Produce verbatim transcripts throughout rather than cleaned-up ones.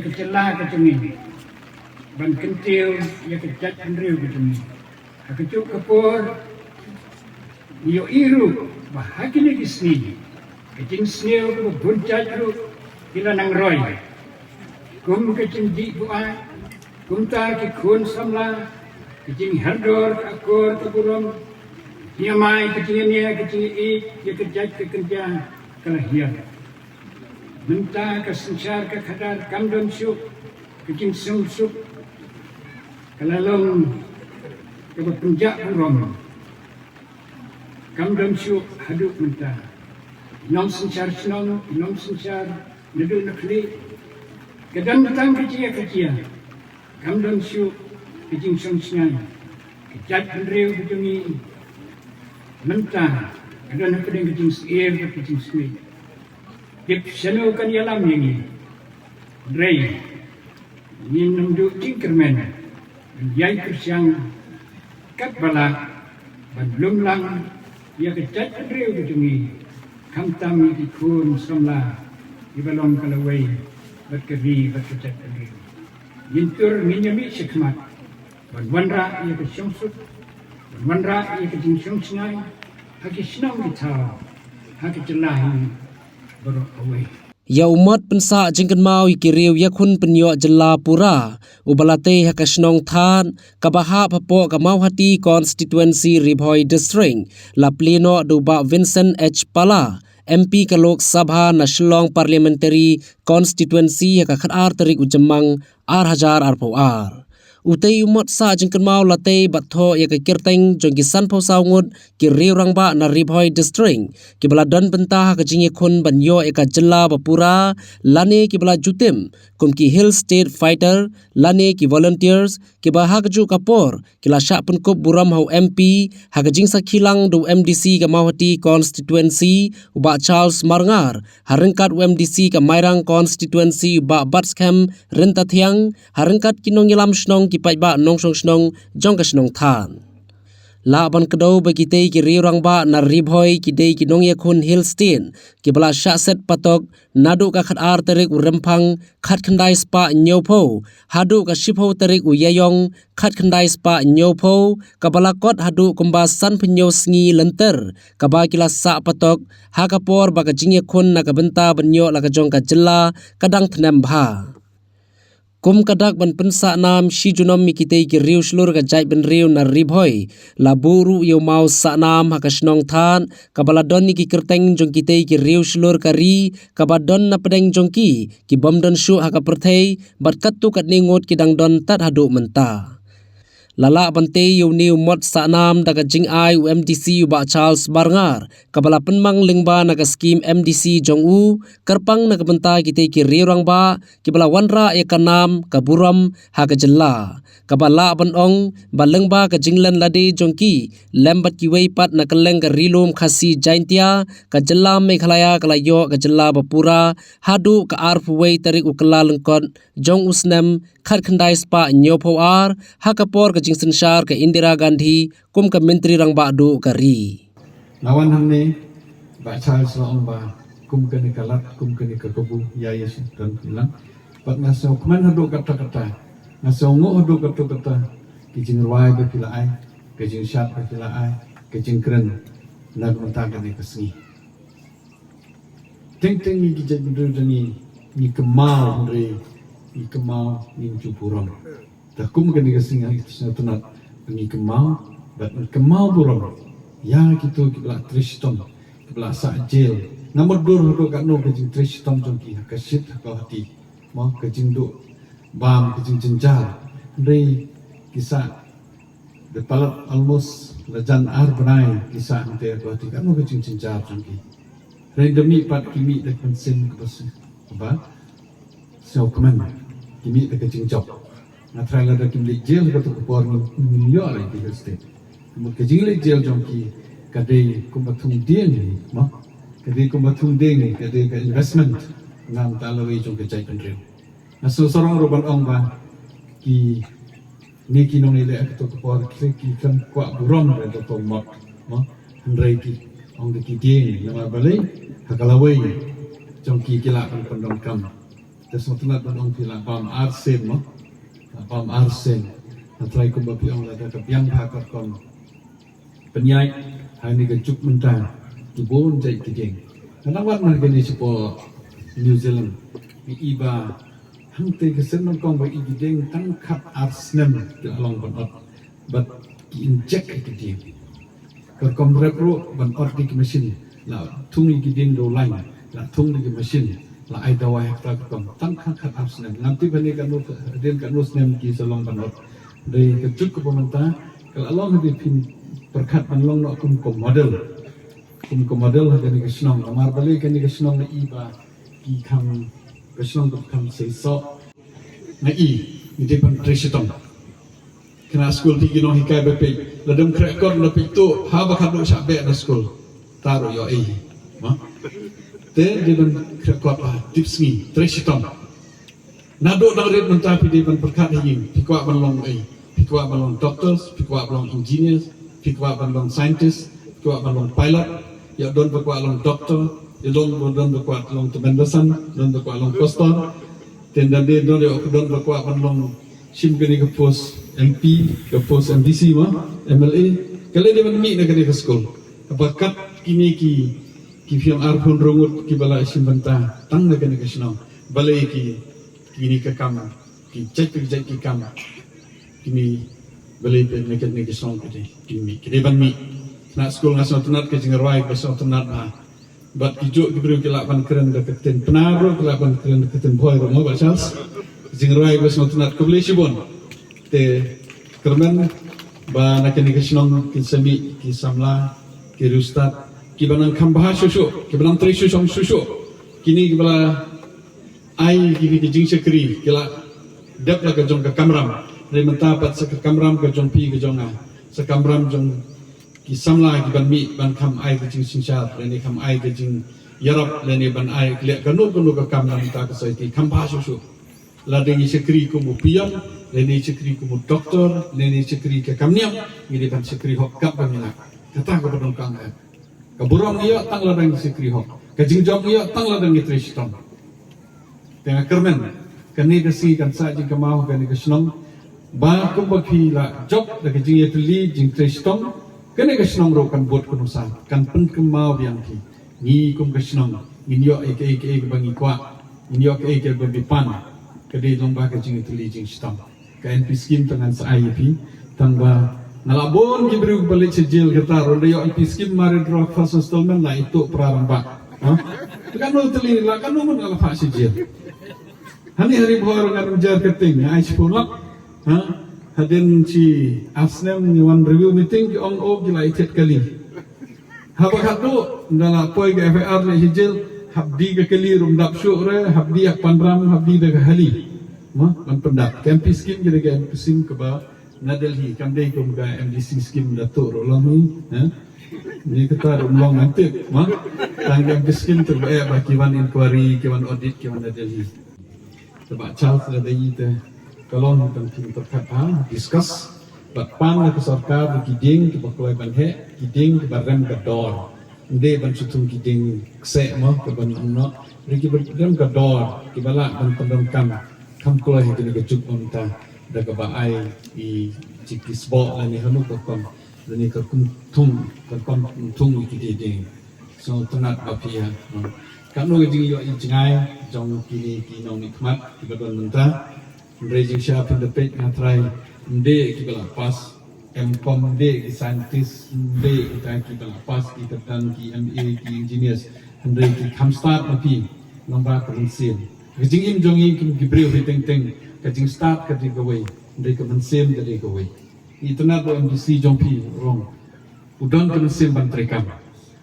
jylla ka jong ngi, ban kyntiew ïa ka jaitbynriew ka jong ngi. Ha kajuh ka por, ngi ïohi ruh ba ha kine ki sngi, ka jingsniew kaba bun jait ruh ki la nang roi, kum ka jingdih buaid, kumta ki khun samla, ka jinghiar dor, ka akor ka burom, ïa mai ka jingïania, ka jingïeit ïa ka jait ka kynja ka la hiar. Mynta ka synshar ka khadar kam don shuh, ka jingsngewsuk ka la long kaba pynjah burom. Kam don shuh haduh mynta. Ki nongsynshar shnong, ki nongsynshar naduh na khlieh, ka don tang ka jia ka jia. Kam don shuh ka jingshong shngaiñ ka jaitbynriew ka jong ngi. Mynta ka don hapdeng ka jingsyier bad ka jingsngewsih. Tip shano kan ïalam ïa ngi. Hynrei ngin ym duh jingkyrmen ban ïai pyrshang katba lah ban lum lang ïa ka jaitbynriew ka jong ngi, khamtam ïa ki khun samla kiba long ka lawei bad ka ri bad ka jaitbynriew. Ngin tur, ngin ïa mih shakhmat ban wanrah ïa ka shongsuk, ban wanrah ïa ka jingshong shngaiñ ha ki shnong ki thaw, ha ka jylla hi baroh kawei. Ïa u mot pynsah jingkynmaw ïa ki riew ïakhun pynïoh jylla pura, uba la tei ha ka shnong Thad, kaba hap hapoh ka Mawhati Constituency, Ri Bhoi District, la plie noh da u Bah Vincent H Pala, M P ka Lok Sabha na Shillong Parliamentary Constituency, ha ka khatar tarik u Jymmang ar hajar arphew ar. Utei u mot sah jingkynmaw la tei bad thoh ïa ka kyrteng jong ki sanphew saw ngut ki riew rangbah na Ri Bhoi District, kiba la don bynta ha ka jingïakhun ban ïoh ïa ka jylla ba pura, lane kiba la ju tim kum ki Hill State Fighter, lane ki Volunteers, kiba ha kajuh ka por ki la shah pynkup burom ha u M P, ha ka jingsakhi lang da u M D C ka Mawhati Constituency, u Bah Charles Marngar, ha ryngkat u M D C ka Mairang Constituency, u Bah Batskhem Ryntathiang, ha ryngkat ki nongïalam shnong, ki paidbah nongshong shnong jong ka shnong Thad. Lah ban kdew ba kitei ki riew rangbah na Ri Bhoi ki dei ki nongïakhun Hill State, kiba la shah set patok naduh ka khatar tarik u Rymphang khatkhyndai spah hynñiewphew, haduh ka shiphew tarik u Ïaïong khatkhyndai spah hynñiewphew, kaba la kot haduh kumba sanphew hynñiew sngi lynter, kaba ki la sah patok ha ka por ba ka jingïakhun na ka bynta ban ïoh la ka jong ka jylla ka dang thnem bha. Kum ka dak ban pynsah nam shi junom ïa kitei ki riew shlur ka jaitbynriew na Ri Bhoi, la buh ruh ïa u maw sah nam ha ka shnong Thad, kaba la don ïa ki kyrteng jong kitei ki riew shlur ka ri, kaba don na pdeng jong ki, ki bym don shuh ha ka pyrthei, bad katto katne ngut ki dang don tad haduh mynta. La lah ban tei ïa une u mot sah nam da ka jingai u M D C u Bah Charles Marngar, kaba la pynmang lyngba na ka skim M D C jong u, kyrpang na ka bynta kitei ki riew rangbah, kiba la wanrah ïa ka nam ka burom ha ka jylla. Kaba lah ban ong ba lyngba ka jinglen lade jong ki lem bad kiwei pat na kylleng ka Ri Lum Khasi Jaintia, ka jylla Meghalaya ka la ïoh ka jylla ba pura haduh ka arphew wei tarik u Kyllalyngkot jong u snem khatkhyndai spah hynñiewphew ar, ha ka por ka jingsynshar ka Indira Gandhi kum ka Myntri Rangbah Duh ka ri. Nga wan hangne, Bah Charles la ong ba kum kane ka lad, kum kane ka kabu, ïa ïa shu don phi lang. Bad nga sngewkmen haduh katta katta, nga sngewnguh haduh katta katta ki jingrwai ba phi la ai, ka jingshad ba phi la ai, ka jingkren na ka bynta kane ka sngi. Teng teng ngi ki jaitbynriew jong ngi, ngi kynmaw, hynrei ngi kynmaw, ngim ju burom. Te kum kane ka sngi, ngi sngewtynnat ba ngi kynmaw, bad ngi kynmaw burom ïa kito kiba la trei shitom, kiba la sah jail. Ngam mutdur haduh katno ka jingtrei shitom jong ki ha ka shit ha ka hati, mo, ka jingduh bam, ka jingjynjar. Hynrei ki sah da palat almost la jan ar bnai ki sah hangtei ha ka hati, katno ka jingjynjar jong ki. Hynrei da mih pat ki mih da ka mynsiem kaba sngewkmen, ki mih da ka jingjop. Nga tharai lada kim leit jail ha kato ka por, ngim ïoh lei ki Hill State. Ka mut ka jingleit jail jong ki ka dei kumba thung dieng, mo, ka dei kumba thung dieng, ka dei ka investment na ka bynta lawei jong ka jaitbynriew. Nga sngewsarong ruh ban ong ba kine ki nongïaleh ha kato ka por ki, ki khlem kwah burom da kato ka mot, mo, hynrei ki ong da ki dieng, namar balei, ha ka lawei jong ki ki lah ban pyndonkam. Te sngewtynnat ban ong phi la bam arsien mo. La bam arsien. Nga trai kumba phi ong la da ka biang bha ka rukom pynïaid ha kane ka juk mynta ki bun jait ki dieng. Nga dang wan na kane shapoh New Zealand. Ngi i ba hangtei ka sien nyngkong ba i ki dieng tang khat ar snem ki la long ban ot. Bad ki inject ïa ki dieng. Ka rukom rep ruh ban ot da ki machine. La thung ïa ki dieng da u lain, la thung da ki machine, la ai dawai ha kata ka rukom. Tang khat khat ar snem. Ngam tip hangne katno, hadien katno snem ki sa long ban ot. Dei ka juk kaba mynta ka la long hadien phin pyrkhat ban long noh kum ka model. Kum ka model ha kane ka shnong. Namar balei kane ka shnong nga i ba ki kham, ka shnong ka kham seisoh. Nga i, ngi dei ban trei shitom. Khynnah skul phi ki nonghikai ba peit, lada ym khreh kot na peit tuh, haba khadduh shah beh na skul. Te ruh ïoh ei. Ma? Te dei ban khreh kot, ah, tip sngi, trei shitom. Naduh dang rit mynta phi dei ban pyrkhat ha ïing, phi kwah ban long ei. Phi kwah ban long doctors, phi kwah ban long engineers, phi kwah ban long scientists, phi kwah ban long pilot. Ïa don ba kwah long doctor, ïa don ba, don ba kwah long tymmen basan, don ba kwah long pastor. Te ynda dei don, ïa don ba kwah ban long shim kane ka post M P, ka post M D C ma, M L A. Ka lei dei ban mih na kane ka skul. Kaba kat kine ki, ki phi ong arphew hynriew ngut kiba la shim bynta tang na kane ka shnong. Balei ki, kine ka kam, ki jait ki jait ki kam, kine balei phi na kane ka shnong, ki dei, ki mih, ki dei ban mih. Khynnah skul nga sngewtynnat ka jingrwai, ka sngewtynnat ha. Bad ki juh ki briew ki lah ban kren da ka ktien Pnar ruh, ki lah ban kren da ka ktien Bhoi ruh mo Bah Charles. Jingrwai ba sngewtynnat, khublei shibun. Te kyrmen ba na kane ka shnong kin sa mih ki samla, ki riewstad kiba nang kham bha shuh shuh, kiba nang trei shuh shong shuh shuh. Kine kiba la ai ki, ki jingshakri, ki la dep la ka jong ka kamram. Hynrei mynta pat sa ka kamram ka jong phi ka jong nga, sa kamram jong ki samla ki ban mih ban kham ai ka jingsynshar lane kham ai ka jingïarap lane ban ai leh kano kano ka kam na mynta ka society kham bha shuh shuh. Lada ngi shakri kum u peon, lane shakri kum u doktor, lane shakri ka kam niam, ngi dei ban shakri hok katba ngi lah. Kata kaba donkam eh. Ka burom ngi ïoh tang lada ngi shakri hok. Ka jingjop ngi ïoh tang lada ngi trei shitom. Te nga kyrmen, kane ka sngi kan sah jingkynmaw ha kane ka shnong. Ba kumba phi la jop da ka jingïatylli, jingtrei shitom, kane ka shnong ruh kan bud kynsan, kan pynkynmaw biang phi. Ngi kum ka shnong ngin ïoh ïa kaei kaei kaba ngi kwah, ngin ïoh kaei kaei ba ngi pan. Ka dei long ba ka jingïatylli jingshitom. Ka M P scheme tang ngan sa ai ïa phi. Tang ba nga la bun ki briew ba leit sha jail kata ruh, da ïoh M P scheme married drug first installment la ïoh tuh pra rangbah. Ha? Te kano tylli la kano mut nga la phah sha jail. Hani hari bhor ngan jar ka ting ai shiphew lak. Ha? Hadien shi ar snem ngi wan review meeting ki ong o ki la ïa thied kali. Haba khatduh, nda la poi ka F I R leh hi jail, hap die ka kali ruh ym dap shuh re, hap die hap panram, hap die da ka hali. Ma, ban pyndap. Ka M P scheme ki da ka M P scheme kaba na Delhi, kam dei kum ka M D C scheme da tuh ruh long hi, ha? Ni kata ruh long ngan tip, ma? Tang ka M P scheme tu ba eh ba ki wan inquiry, ki wan audit, ki wan na Delhi. Te Bah Charles la dei te ka long tang kin pyrkhat ha discuss bad pan na ka sorkar ki dieng kiba kloi ban heh, ki dieng kiba rem ka dor. Ym dei ban shu thung ki dieng kseh mo kiban ong noh. Ri kiba rem ka dor kiba lah ban pyndonkam kham kloi ha kine ka juk mynta da kaba ai i jingkisboh lane hanu ka rukom lane ka rukom thung, ka rukom thung ïa ki dieng. Sngewtynnat ba phi ïa, hmm, katno ka jingïohi jngai jong kine ki nongmihkhmat kiba don mynta. Hynrei jingshisha phin da peit nga trai, ym dei kiba la pass M Com, ym dei ki scientist, ym dei kita kiba la pass ki kyrdan ki M A ki engineers. Hynrei ki kham stad ma phi, namar ka mynsiem. Ka jingim jong ngi kum ki briew hi teng teng, ka jingstad ka dei kawei, hynrei ka mynsiem ka dei kawei. Itynnad ba u M D C jong phi u ong u don ka mynsiem ban treikam.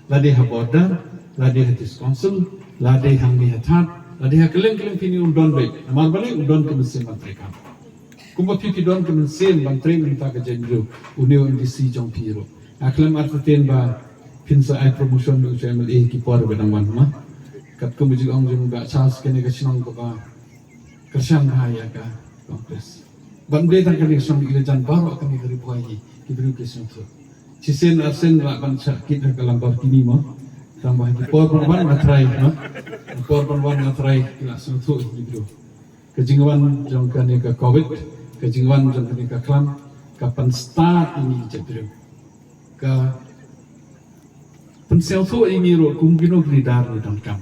Lade ha border, lade ha district council, lade hangne ha Thad, lade ha kylleng kylleng phi ne u don beit. Namar balei? U don ka mynsiem ban treikam. Kumba phi phi don ka mynsiem ban trei na ka bynta ka jaitbynriew, une u M D C jong phi ruh. Nga khlem artatien ba phin sa ai promotion ïa u M L A ki por ba dang wan ma. Katkum u jingong jong u Bah Charles, kane ka shnong kaba kyrshan bha ïa ka Congress. Bad ym dei tang kane ka shnong, i la jan baroh kane ka Ri Bhoi hi, ki briew ki sngewthuh. Shisien arsien lah ban shah kit ha ka Lamborghini mo. Tang ba ha ki por ban wan nga trai, no? Ki por ban wan nga trai, ki la sngewthuh ïa ki briew. Ka jingwan jong kane ka covid, ka jingwan jong kane ka khlam, ka pynstad ïa ngi ki jaitbynriew. Ka pynsngewthuh ïa ngi ruh kum kino ki leader ngi donkam.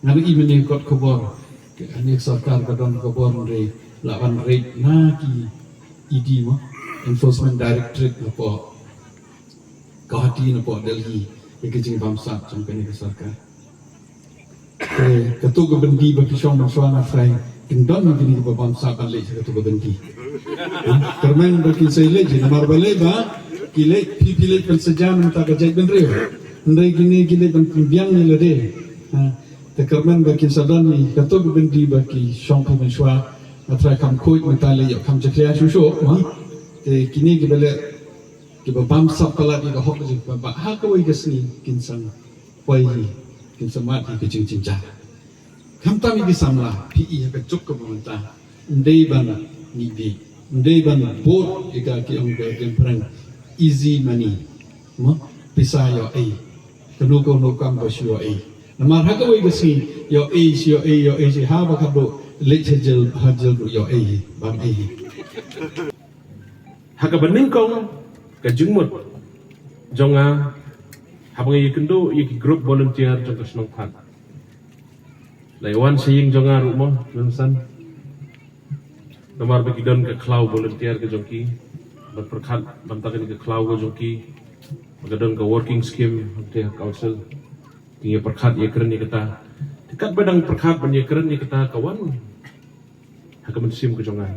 Ngan ïa mynne kot khubor, kane ka sorkar ka don khubor hynrei la wan raid na ki E D mo, Enforcement Directorate napoh Guwahati napoh Delhi, ïa ka jingbamsap jong kane ka sorkar. Te kato ka byndi ba ki shong mynshuwa nga trai, kin don kine kiba bamsap ban leit sha kato ka byndi. Kyrmen ba kin sa leit, namar balei ba ki leit, phi phi leit ban sa jan mynta ka jaitbynriew. Hynrei kine ki leit ban pynbiang ïa lade. Ha, te kyrmen ba kin sa don hi kato ka byndi ba ki shong phi mynshuwa, nga trai kham khuid mynta leit ïoh kham jakhlia shuh shuh, ha. Te kine kiba leit, kiba bamsap palat ïa ka hok jong ki paidbah, ha kawei ka sngi kin sa poi hi, kin sa mad hi ka jingjynjar. Khamtam ïa ki samla, phi i ha ka juk kaba mynta, ym dei ban ngeit beit, ym dei ban bud ïa ka, ki ong ka kem phareng, easy money. Mo, pisa ïoh ei. Kano kano kam ba shu ïoh ei. Namar ha kawei ka sngi ïoh ei, shu ïoh ei, ïoh ei, shu ha ba ka duk leit ha jel, ha jel ruh ïoh ei, bam ei. Ha kaba nyngkong ka jingmut jong nga, haba nga ïakynduh ïa ki group volunteer jong ka shnong Thad. La ïa wan sha ïing jong nga ruh mo, Johnson. Namar ba ki don ka khlaw volunteer ka jong ki, ban pyrkhat ban tang kane ka khlaw ka jong ki, ba ka don ka working scheme hangtei ha council. Ki ïa pyrkhat ïakren ïa kata. Te katba dang pyrkhat ban ïakren ïa kata ka wan ha ka mynsiem ka jong nga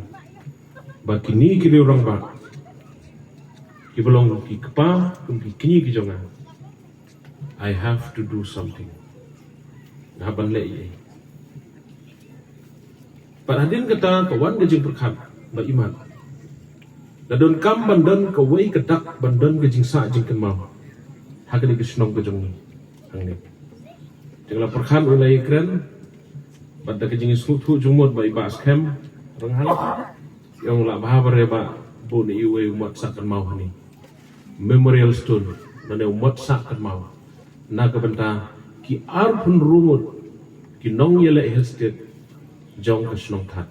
ba kine ki riew rangbah kiba long ki kpa kum ki kñi ki jong nga, I have to do something. Nga hap ban leh ei ei. Bad hadien kata ka wan ka jingpyrkhat ba imat, la donkam ban don kawei ka dak ban don ka jingsah jingkynmaw ha kane ka shnong ka jong ngi hangne. Te nga la pyrkhat, u la ïakren bad da ka jingsngewthuh jingmut ba i Bah Skhem Rynghang, i ong lah bha ba re ba buh na iwei u mot sah kynmaw hangne, memorial stone, lane u mot sah kynmaw na ka bynta ki arphew hynriew ngut ki nongïaleh Hill State jong ka shnong Thad.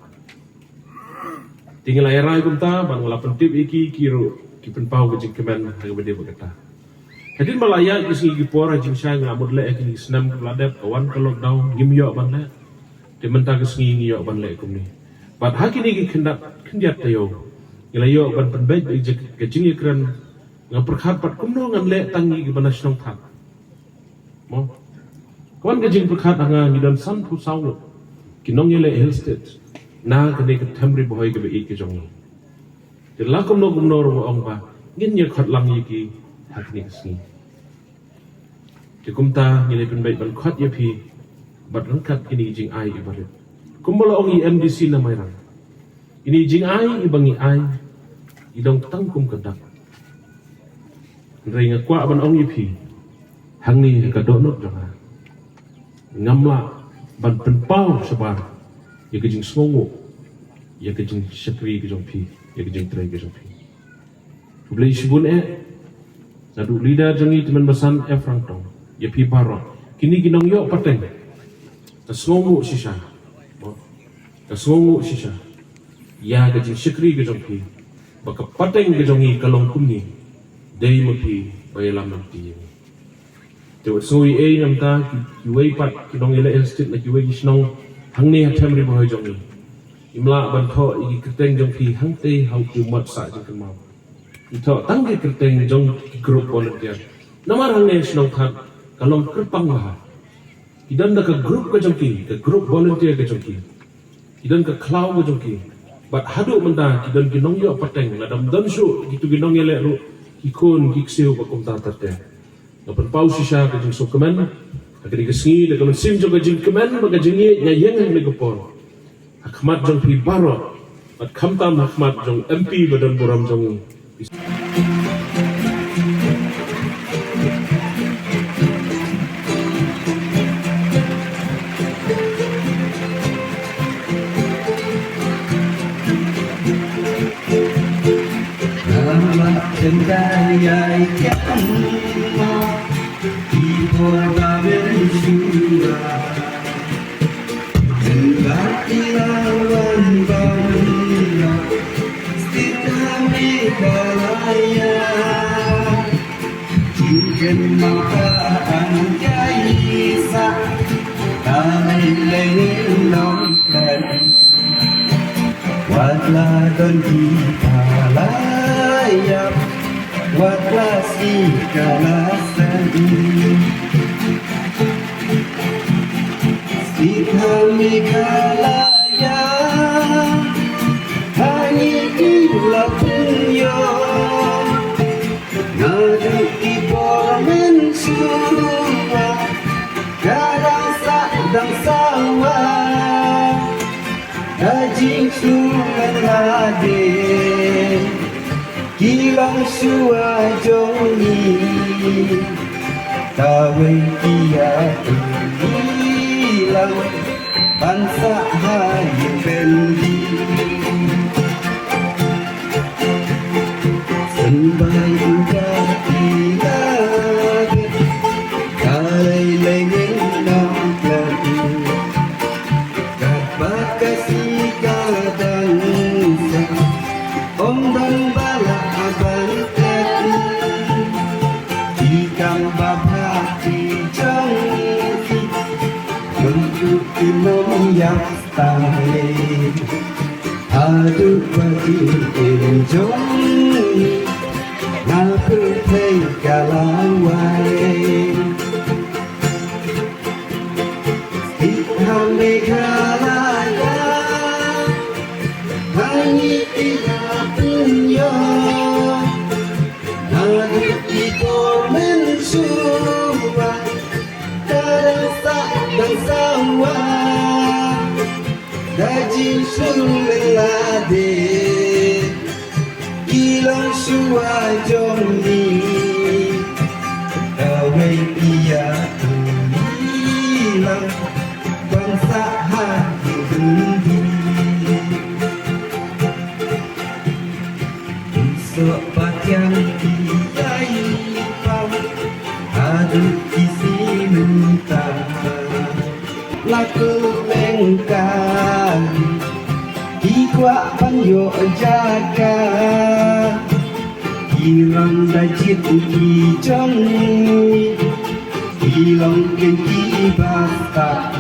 Te nga la ïa rai kumta bad nga la pyntip ïa ki, ki ruh ki pynpaw ka jingkmen ha kaba dei bad kata. Hadien ba la ïaid ki sngi ki por ha jingshai, nga la mut leh ha kine ki snem kiba la dep, ka wan ka lockdown, ngim ïoh ban leh. Te mynta ka sngi ngi ïoh ban leh kumne. Bad ha kine ki khyndiat, khyndiat taïew ngi la ïoh ban pynbeit ïa ka jingïakren. Nga pyrkhat pat kumno ngan leh tang ïa kiba na shnong Thad. Mo, ka wan ka jingpyrkhat ha nga, ngi don sanphew saw ngut ki nongïaleh Hill State na kane ka them Ri Bhoi kaba ïeit ka jong ngi. Te la kumno kumno ruh nga ong ba ngin ïa khot lang ïa ki ha kine ki sngi. Te kumta ngi la pynbeit ban khot ïa phi bad ryngkat kine ki jingai iba rit. Kumba la ong i M D C na Mairang, kine ki jingai iba ngi ai i long tang kum ka dak. Hynrei nga kwah ban ong ïa phi, hangne ha ka dohnud jong nga, ngam lah ban pynpaw shabar ïa ka jingsngewnguh, ïa ka jingshakri ka jong phi, ïa ka jingtrei ka jong phi. Khublei shibun eh naduh leader jong ngi Tymmen Basan F Rangtong, ïa phi baroh kine ki nongïoh pateng. Ka sngewnguh shisha, ka sngewnguh shisha ïa ka jingshakri ka jong phi, ba ka pateng ka jong ngi ka long kumne. Dei ma phi ba ïalam lynti ïa ngi. Te wat sngew ei ei namar ki, kiwei pat ki nongïaleh Hill State na kiwei ki shnong hangne ha them Ri Bhoi jong ngi, im lah ban thoh ïa ki kyrteng jong phi hangtei ha u mot sah jingkynmaw. Ki thoh tang ki kyrteng jong ki group volunteer. Namar hangne shnong Thad ka long kyrpang bha. Ki don da ka group ka jong ki, ka group volunteer ka jong ki. Ki don ka khlaw ka jong ki. Bad haduh mynta ki don ki nongïoh pateng, lada ym don shuh kito ki nongïaleh ruh, ki khun ki ksiew ba kumta ter ter. Nga pynpaw shisha ka jingsngewkmen ha kane ka sngi, da ka mynsiem jong ka jingkmen bad ka jingïeit nga ïeng ha kane ka por ha khmat jong phi baroh, bad khamtam ha khmat jong M P ba don burom jong ngi. Ba mynshuwa, ba ki la wan ban la, state ha Meghalaya. Jingkynmaw ka an ka isa, ka lei lei nongkren. Wat la don kita la ïap, wat la sngewkha la sngewthuh. State ha Meghalaya, ha ngi ki la pynïoh. Naduh ki por mynshuwa, ka dang sah dang sawa, ka jingshlur lade. Ki longshuwa jong ngi, kawei ki ïa pynbilang ban sah ha ïing byndi. Symbai u da ki da de, ka lei lei ngin nang klet. Katba ka sngi ka dang sah, ym don ba lah ban klet. Ki kam babha ki jong ki, jong ki kin ym ïap tang le. Haduh ba ki im jong ngi, na pyrthei ka la wai. State ha Meghalaya, ha ngi ki la pynïoh. Naduh ki por mynshuwa, ka dang sah dang sawa, ka jingshlur lade. Ki longshuwa jong ngi, kawei ki ïa pynbilang ban sah ha ïing byndi. Ki soh ba thiang ki ïai pang haduh ki sngewthuh. La kyrmen ka, ki kwah ban ïoh jaka. Ki rang da jied ki jong ngi, ki long ken ki bastad.